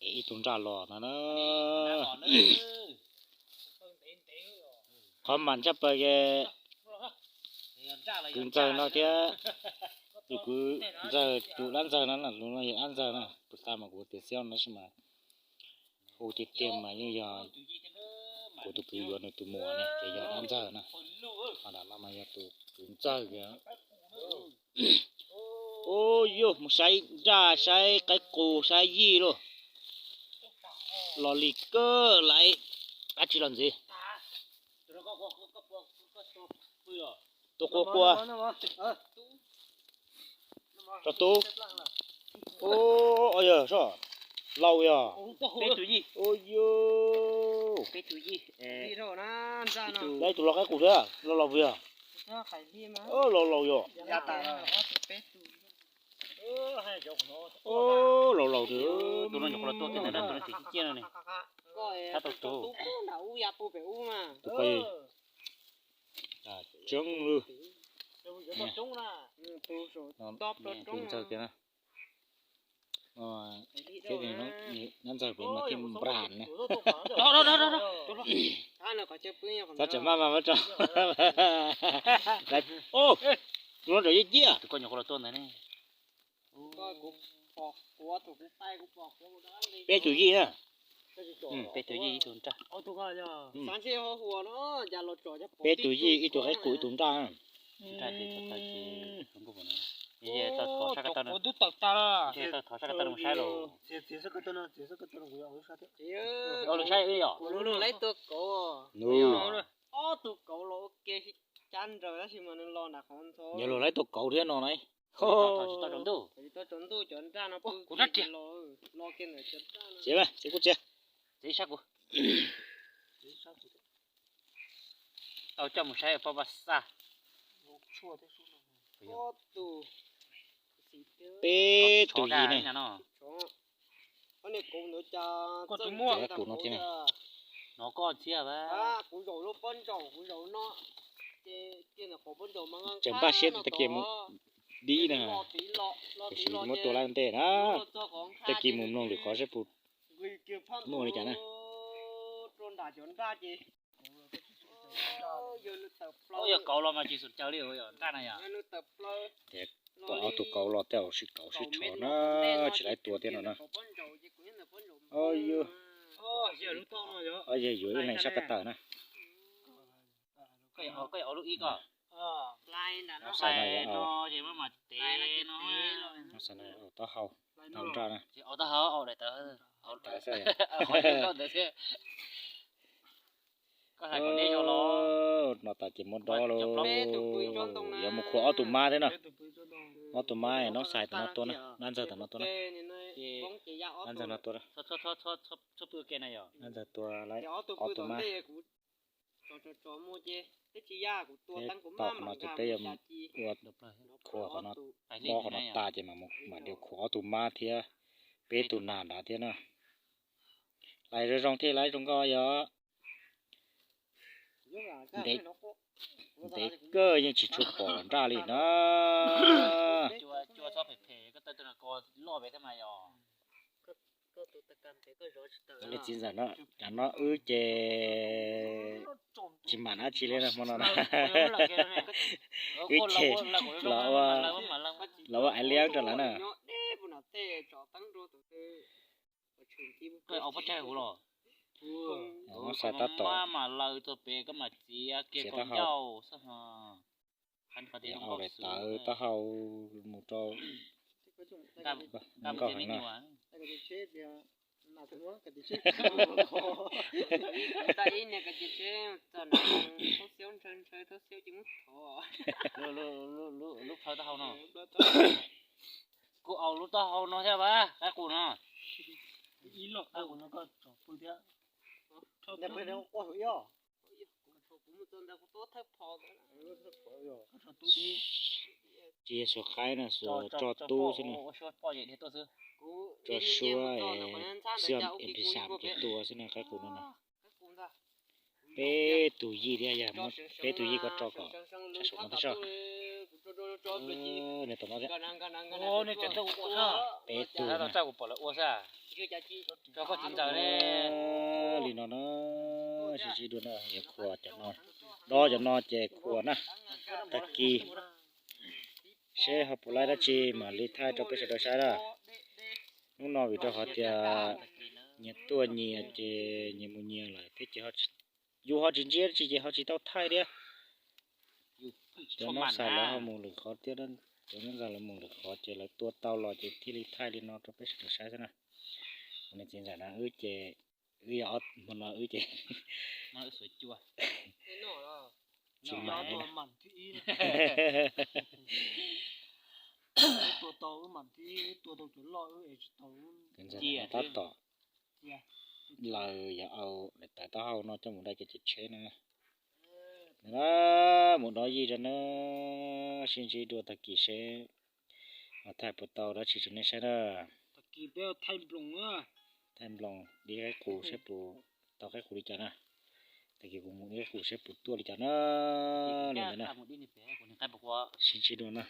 Es ib tug nraj los no na. Qhov mas ntshaj plaws ces kwv ntxawg no thiab, tus kwv ntxawg, tus dab ntxawg no, tus no yog dab ntxawg no, kuv xav mas kuv tias xiab no tab sis mas hu tiag tiag mas yeej yog kuv tus kwv yuav nws tus muam ne ces yog dab ntxawg na. Ho nram no mas yog tus kwv ntxawg kiag. Ub, yuav mus saib nraj, saib qaib qus, saib yij lauj. Los lig kawg, laiv dab tsi los ntxiv. Tus qua qua. Tso tub. Ub, yog soj laus yog. Ub, yog. Laiv tus los qaib qus thiab, laus laus yog. Laus laus yog. Laus laus thiab. Tus no nyuam qhuav los tua tus ntawd na, tus no tsis ciaj no ne. Tus ko tseeb lwj. Tus ntxawg tiag na. Thiab dab ntxawg pem mas thiaj npras ne. Tab tseem maj mas muab tso. Tus no tseem ciaj ciaj. Tus ko nyuam qhuav los tua ntawd ne. Peb tus yij na. Peb tus yij ib tug nraj. Peb tus yij ib tug qaib qus ib tug nraj. Thov sab ko taw mus saib los. Ua lus saib wb yom. Ob tug kauv los ua ke cab nraws tab sis mas nws los nram qhov ntxhov. Yog luag laib tus kauv thiab no na. Tsis tau tsaus ntuj. Kuv rab riam. Txiav, txiav kuv txiav. Txiav ib sab kuv. Tau coj mus saib poj paj xaj. Peb tus yij ne. Tus no thiab. Tseem npaj siab tag kis mus dib na. Tiam sis muab tua lawm ntej na. Tag kis mus mloog lwm qhov seb puas muaj li cas na. Yog kauv los mas tsis xum caw li yog nraj na yom. Pom ob tug kauv los tej zaum sib kauv sib tshov na, tsis laib tua thiab no na. Yog yuav ib leeg sab ko taw na. Koj yuav ua lub ib ko. Xais no yog, xais no yog taub hau, taub nraj na. No tas ces muab dob lauj. Yuav mus khuam ob tug mab thiab na. Ob tug mab no xais tam no tua na, dab ntxawg tam no tua na. Dab ntxawg no tua na. Dab ntxawg tua, ob tug mab. Peb tau qhov no ces peb yuav ua khuam qhov no, dob qhov no tas ces mam li khuam ob tug mab thiab peb tug nas nrad thiab na. Lais zoo zoo thiaj lais zoo nkauj yog. Ntev kawg yeej tsis tshua pom nraj li na. Li txiv ntxawm no, cov no wb ces tsis mam dab tsi li no hmo no na. Wb ces los ua, los ua aiv liab rau lawv na. Muab xais tab tom, txiav taub hau, au tawv taub hau mus rau nkauj heev na. Lub plhaw taub hau no, kuv au lub taub hau no thiab mas qaib qus no. Tsis yog suav qaib no, suav tso tub xwb na. Tso suab xwb, mpi sam ces tua xwb na qaib qus no na. Peb tus yij thiab yog peb tus yij ko tso kom saum no thiab soj. Nws tom no thiab. Peb tus. Li no na, sib ntsib dua na, yuav khuas cov no. Dob cov no ces khuas na. Tag kis seb ho puas laib dab tsi mam li thaij rau peb sawv daws saib na. Hnub no vim rau qhov tias nyias tuaj nyias ces nyias mus nyias lawm thiab ces yus ho tsis ntsib dab tsi ces ho tsis tau thaij thiab. Cov no xav lawv ho mus lwm qhov thiab, cov no xav lawv mus lwm qhov ces lawv tua tau los ces thiaj li thaij li no rau peb sawv daws saib xwb na. Kuv niam txiv ntxawm na wb ces, wb yog ob hmo no wb ces tsis mam tua tau, tua tau cov loj tab tom. Lawv yog au lawv tawv taub hau no coj mus dai cov tsheb no. Mus dob yij rau na, sib ntsib dua tag kis seb ho thaij puas tau dab tsi rau nej saib na. Thaij nploos dib qaib qus seb puas tau qaib qus li cas na. Tag kis kuv mus dib qaib qus seb puas tuaj li cas na. Li ntawd na, sib ntsib dua na.